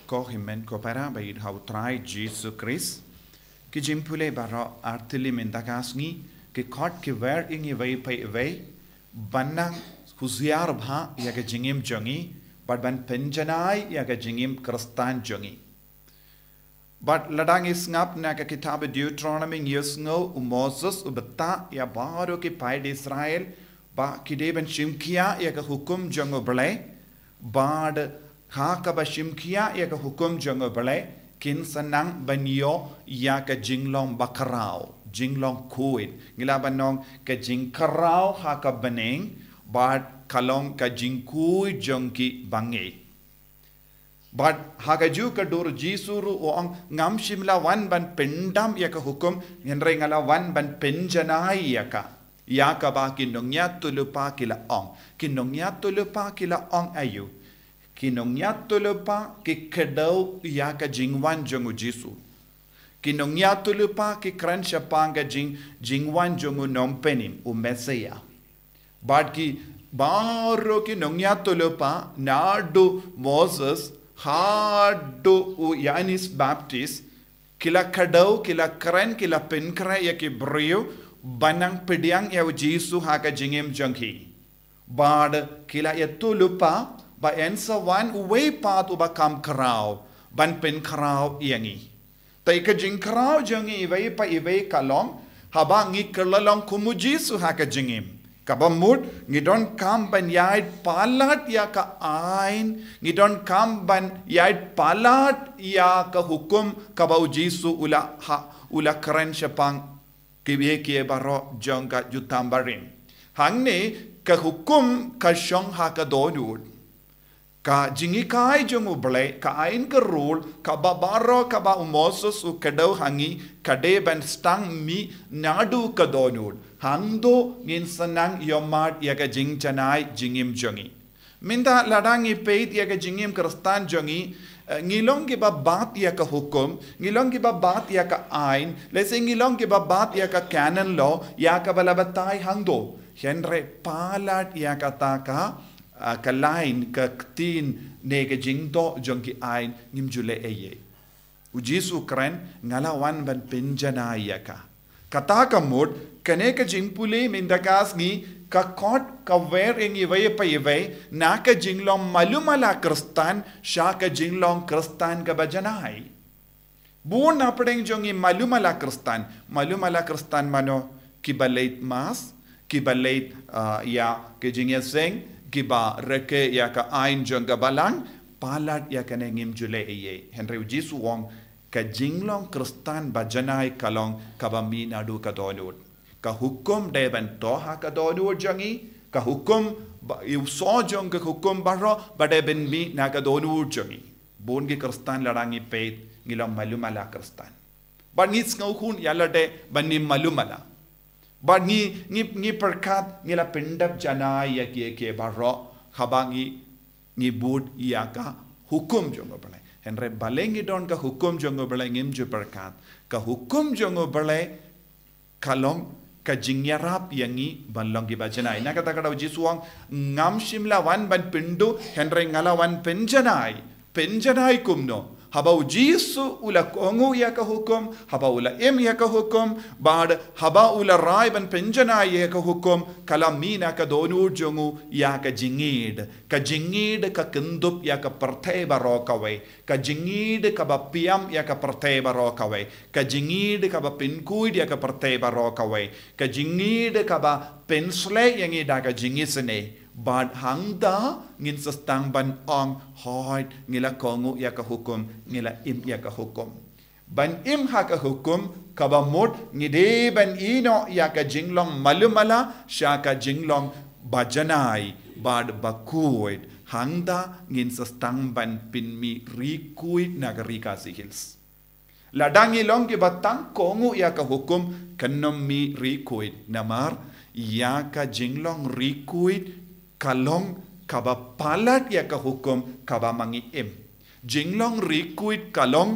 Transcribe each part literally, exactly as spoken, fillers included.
Ko hynmen ko para ba ïeit ha u Trai Jisu Khrist. Ki jingpule baroh artylli mynta ka sngi ki khot ki wer ïa ngi iwei pa iwei ban nang husiar bha ïa ka jingim jong ngi bad ban pynjanai ïa ka jingim Khristan jong ngi. Bad lada ngi sngap na ka kitab Deuteronomy ngi ïohsngew u Moses u batai ïa baroh ki paid Israel ba ki dei ban shim khia ïa ka hukum jong u Blei, bad ha kaba shim khia ïa ka hukum jong u Blei kin sa nang ban ïoh ïa ka jinglong bakhraw, jinglong khuid. Ngi lah ban ong ka jingkhraw ha ka bneng bad ka long ka jingkhuid jong ki bangeit. Bad ha kajuh ka dur Jisu ruh u ong, ngam shym la wan ban pyndam ïa ka hukum, hynrei nga la wan ban pynjanai ïa ka. Ïa kaba ki nongïathuhlypa ki la ong. Ki nongïathuhlypa ki la ong aïu? Ki nongïathuhlypa ki kdew ïa ka jingwan jong u Jisu. Ki nongïathuhlypa ki kren shaphang ka jing, jingwan jong u nongpynim, u Messiah. Bad ki baroh ki nongïathuhlypa naduh Moses haduh u Ïoannis Baptist, ki la kdew, ki la kren, ki la pynkhreh ïa ki briew ban nang pdiang ïa u Jisu ha ka jingim jong ki. Bad ki la ïathuhlypa ba yn sa wan uwei pat uba kham khraw ban pynkhraw ïa ngi. Te ka jingkhraw jong ngi iwei pa iwei ka long haba ngi kylla long kum u Jisu ha ka jingim. Kaba mut ngi donkam ban ïaid palat ïa ka aiñ, ngi donkam ban ïaid palat ïa ka hukum kaba u Jisu u la ha, u la kren shaphang kiwei kiwei baroh jong ka Jutang Barim. Hangne ka hukum ka shong ha ka dohnud. Ka jinghikai jong u Blei, ka aiñ ka rule, kaba baroh kaba u Moses u kdew ha ngi, ka dei ban sdang mih naduh ka dohnud. Hangto ngin sa nang ïohmad ïa ka jingjanai jingim jong ngi. Mynta lada ngi peit ïa ka jingim Khristan jong ngi, eh, ngi long kiba bat ïa ka hukum, ngi long kiba bat ïa ka aiñ, lehse ngi long kiba bat ïa ka canon law, ïa kaba la batai hangto. Hynrei palat ïa kata ka, ah, ka lain, ka ktien ne ka jingdoh jong ki aiñ ngim ju leh ei ei. U Jisu u kren, nga la wan ban pynjanai ïa ka. Kata ka mut, kane ka jingpule mynta ka sngi, ka khot ka wer ïa ngi iwei pa iwei, na ka jinglong malu mala Khristan, sha ka jinglong Khristan kaba janai. Bun na pdeng jong ngi malu mala Khristan, malu mala Khristan mano kiba leit mass, kiba leit, ah, ïa ka jingïaseng, kiba rakhe ïa ka aiñ jong ka balang, palat ïa kane ngim ju leh ei ei. Hynrei u Jisu u ong ka jinglong Khristan ba janai ka long kaba mih naduh ka dohnud. Ka hukum dei ban thoh ha ka dohnud jong ngi, ka hukum ba, u soh jong ka hukum baroh ba dei ban mih na ka dohnud jong ngi. Bun ki Khristan lada ngi peit ngi long malu mala Khristan. Bad ngi sngewkhun ïa lade ban ngim malu mala. Bad ngi, ngi, ngi pyrkhat ngi la pyndep janai ïa kiei kiei baroh haba ngi, ngi bud ïa ka hukum jong u Blei. Hynrei balei ngi don ka hukum jong u Blei ngim ju pyrkhat. Ka hukum jong u Blei ka long ka jingïarap ïa ngi ban long kiba janai. Na kata ka daw u Jisu u ong, ngam shym la wan ban pynduh, hynrei nga la wan pynjanai. Pynjanai kumno? Haba u Jisu u la kohnguh ïa ka hukum, haba u la im ïa ka hukum, bad haba u la rai ban pynjanai ïa ka hukum, ka la mih na ka dohnud jong u ïa ka jingïeid. Ka jingïeid ka kynthup ïa ka pyrthei baroh kawei. Ka jingïeid kaba piam ïa ka pyrthei baroh kawei. Ka jingïeid kaba pynkhuid ïa ka pyrthei baroh kawei. Ka jingïeid kaba pynshlei ïa ngi da ka jingisynei. Bad hangta ngin sa sdang ban ong, hooid, ngi la kohnguh ïa ka hukum, ngi la im ïa ka hukum. Ban im ha ka hukum kaba mut ngi dei ban ïehnoh ïa ka jinglong malu mala sha ka jinglong ba janai bad ba khuid. Hangta ngin sa sdang ban pynmih ri khuid na ka Ri Khasi Hills. Lada ngi long kiba tang kohnguh ïa ka hukum, kan ym mih ri khuid. Namar ïa ka jinglong ri khuid ka long kaba palat ïa ka hukum kaba ma ngi im. Jinglong ri khuid ka long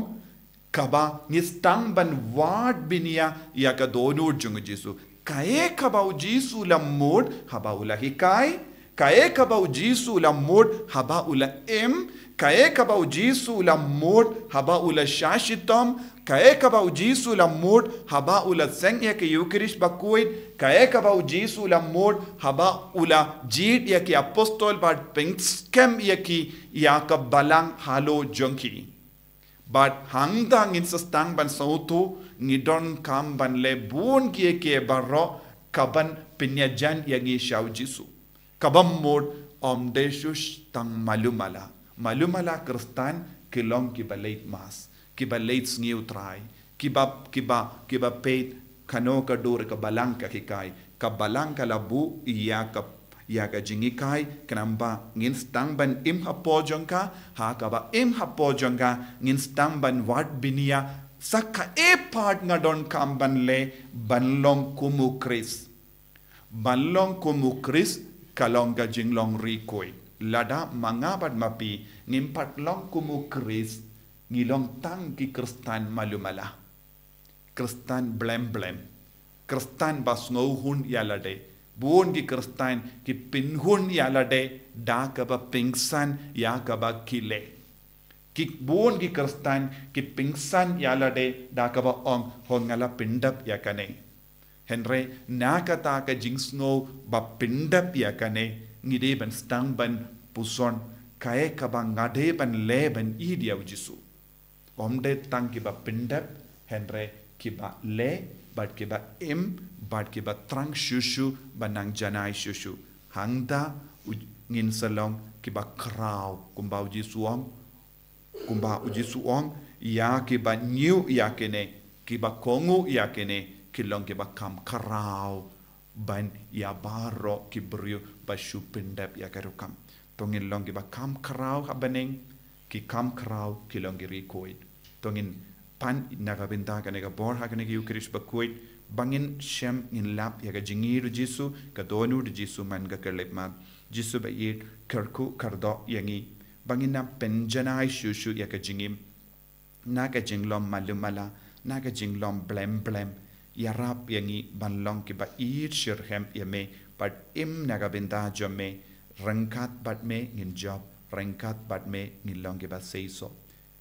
kaba ngi sdang ban wad bniah ïa ka dohnud jong u Jisu. Kaei kaba u Jisu u la mut haba u la hikai, Kaei kaba u Jisu u la mut haba u la im, kaei kaba u Jisu u la mut haba u la shah shitom, kaei kaba u Jisu u la mut haba u la seng ïa ka Eucharist bakhuid, kaei kaba u Jisu u la mut haba u la jied ïa ki apostol bad pynskhem ïa ki ïa ka balang halor jong ki. Bad hangta ngin sa sdang ban sngewthuh, ngi donkam ban leh bun kiei kiei baroh kaban pynïajan ïa ngi sha u Jisu. Kaba mut ym dei shuh tang malu mala. Malu mala Khristan ki long kiba leit Mass, kiba leit sngi u Trai, kiba, kiba, kiba peit kano ka dur ka balang ka hikai, ka balang ka la buh ïa ka, ïa ka jinghikai, khnang ba ngin sdang ban im hapoh jong ka, ha kaba im hapoh jong ka, ngin sdang ban wad bniah, sa kaei pat nga donkam ban leh, ban long kum u Khrist. Ban long kum u Khrist, ka long ka jinglong ri khuid. Lada ma nga bad ma phi, ngim pat long kum u Khrist, ngi long tang ki Khristan malu mala. Khristan blem blem. Khristan ba sngewhun ïa lade. Bun ki Khristan ki pynhun ïa lade da kaba pynsan ïa kaba ki leh. Ki bun ki Khristan ki pynsan ïa lade da kaba ong, ho nga la pyndep ïa kane. Hynrei na kata ka jingsngew ba pyndep ïa kane, ngi dei ban sdang ban puson kaei kaba nga dei ban leh ban ïeit ïa u Jisu. Ym dei tang kiba pyndep, hynrei kiba leh, bad kiba im, bad kiba thrang shuh shuh, ba nang janai shuh shuh. Hangta u, ngin sa long kiba khraw, kumba u Jisu u ong, kumba u Jisu u ong, ïa kiba ñiew ïa kine, kiba kohnguh ïa kine, ki long kiba kham khraw ban ïa baroh ki briew ba shu pyndep ïa ka rukom. To ngin long kiba kham khraw ha bneng, ki kham khraw ki long ki ri khuid. To ngin pan na ka bynta kane ka bor ha kane ka Eucharist bakhuid, ba ngin shem ngin lap ïa ka jingïeit u Jisu, ka dohnud u Jisu man ka khyllipmat. Jisu ba ïeit, kyrkhu kyrdoh ïa ngi ba ngin nang pynjanai shuh shuh ïa ka jingim na ka jinglong malu mala, na ka jinglong blem blem. Ïarap ïa ngi ban long kiba ïeit shitrhem ïa me, bad im na ka bynta jong me. Ryngkat bad me ngin jop, ryngkat bad me ngin long kiba seisoh.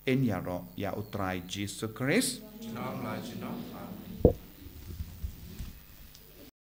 Yn ïaroh ïa u Trai Jisu Khrist. Junom la junom.